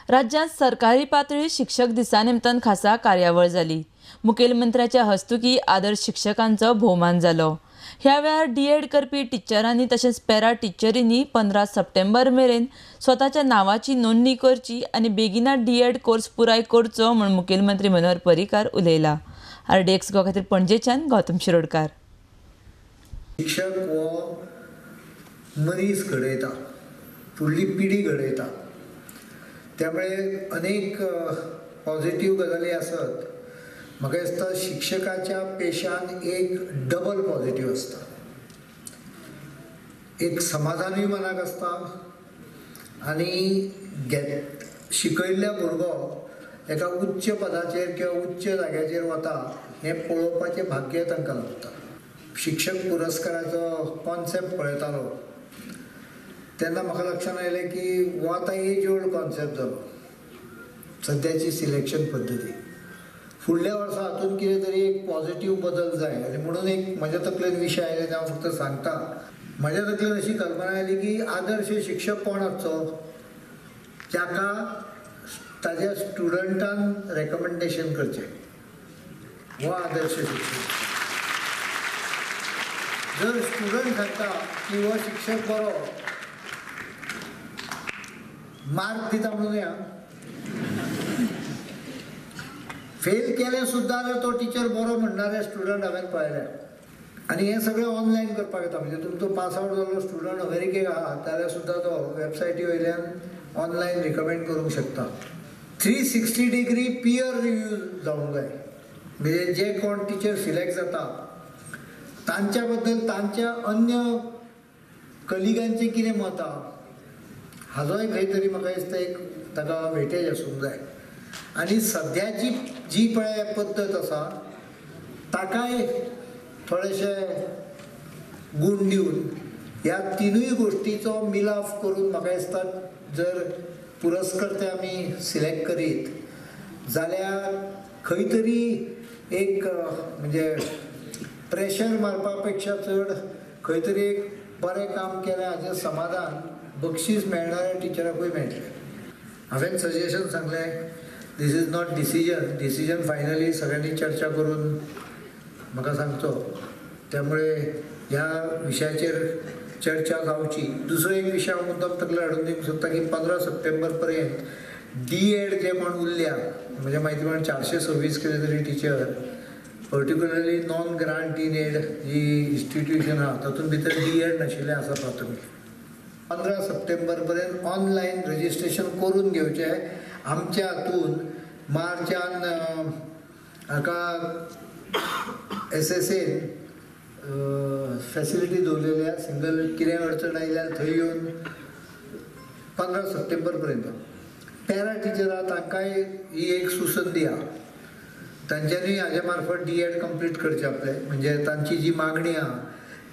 राज्यांत सरकारी पातळीर शिक्षक दिसा निमतान खासा कार्यावळ जाली. मुखेलमंत्र्याच्या हस्तुकी आदर्श शिक्षकांचो भोवमान जालो. ह्या वेळार डीएड करपी टिचरांनी तशेंच पॅरा टिचरींनी 15 सप्टेंबर मेरेन स्वताच्या नांवाची नोंदणी करची आनी बेगिना डीएड कोर्स पुराय करचो म्हूण मुखेलमंत्री मनोहर पर्रीकार उलयला. आरडीएक्स गोवा खातीर पणजेच्यान गौतम शिरोडकार. शिक्षक हो मनीस घडयता, फुडली पिढी घडयता, त्यामुळे अनेक पॉझिटिव्ह गजाली आसत. म्हाका दिसता शिक्षकाच्या पेशान एक डबल पॉझिटिव्ह आसता, एक समाधानूय मनाक आसता आनी शिकयल्ल्या भुरगो एका उच्च पदाचेर किंवा उच्च जाग्याचेर वता हें पळोवपाचें भाग्य तांकां लागता. शिक्षक पुरस्काराचो कॉन्सेप्ट पळयतालो तेन्ना म्हाका लक्षांत आयलें की हो आतां एज ओल्ड कॉन्सेप्ट जालो. सद्याची सिलेक्शन पद्दती फुडल्या वर्सा हातूंत कितें तरी एक पॉझिटिव्ह बदल जाय आनी म्हणून एक म्हज्या तकलेन विशय आयले ते हांव फक्त सांगता. म्हज्या तकलेन अशी कल्पना आयली की आदर्श शिक्षक कोण आसचो, जाका ताज्या स्टुडंटान रेकमेंडेशन करचें, हो आदर्श शिक्षक. जर स्टुडंट सांगता की हो शिक्षक बरो मार्क दिता म्हणून या फेल केलें सुद्दां जाल्यार तो टिचर बरो म्हणणारे स्टुडंट हांवें पळयले. आनी हें सगळें ऑनलायन करपाक येता, म्हणजे तुमचो पास आवट जाल्लो स्टुडंट अमेरिकेक आहा जाल्यार सुद्दां तो वेबसायटी वयल्यान ऑनलायन रिकमेंड करूंक शकता. 360 डिग्री पियर रिव्यू जावंक जाय, म्हणजे जे कोण टिचर सिलेक्ट जाता तांच्या बद्दल तांच्या अन्य कलिगांचें कितें मत आहा हाजोय खंय तरी म्हाका दिसता एक ताका वेटेज आसूंक जाय. आनी सद्याची जी पळय पद्दत आसा ताकाय थोडेशे गूण दिवन ह्या तिनूय गोश्टीचो मिलाफ करून म्हाका दिसता जर पुरस्कर्ते आमी सिलेक्ट करीत जाल्यार खंय तरी एक म्हणजे प्रेशर मारपा पेक्षा चड खंय तरी एक बरें काम केलें हाचें समाधान बक्षीस मेळणाऱ्या टिचराकूय मेळटलें. हांवें सजेशन सांगलें, this is not decision, decision finally सगळ्यांनी चर्चा करून म्हाका सांगचो, त्यामुळे ह्या विशयाचेर चर्चा जावची. दुसरो एक विशय हांव मुद्दम तकले हाडून दिवंक सोदता की 15 सप्टेंबर पर्यंत डी एड जे कोण उरल्या, म्हज्या म्हायती प्रमाण 426 कितें तरी teacher particularly non grant in aid G institution आहा तातूंत भितर डी एड नाशिल्लें आसा प्राथमीक. 15 सप्टेंबर पर्यंत ऑनलायन रजिस्ट्रेशन करून घेवचें. आमच्या हातून मार्चान हाका एसएसएन फॅसिलिटी दवरलेली आहा, सिंगल कितें अडचण आयल्यार थंय येवन 15 सप्टेंबर पर्यंत पॅरा टिचर आहा तांकांय ही एक सुसंदी आहा, तांच्यांनी हाजे मार्फत डी एड कंप्लीट करचें आपलें, म्हणजे तांची जी मागणी आहा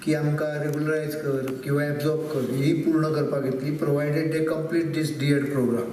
की आमकां रेगुलरायज कर किंवा एब्जॉर्ब कर ही पूर्ण करपाक येतली, provided they complete this D Ed programme.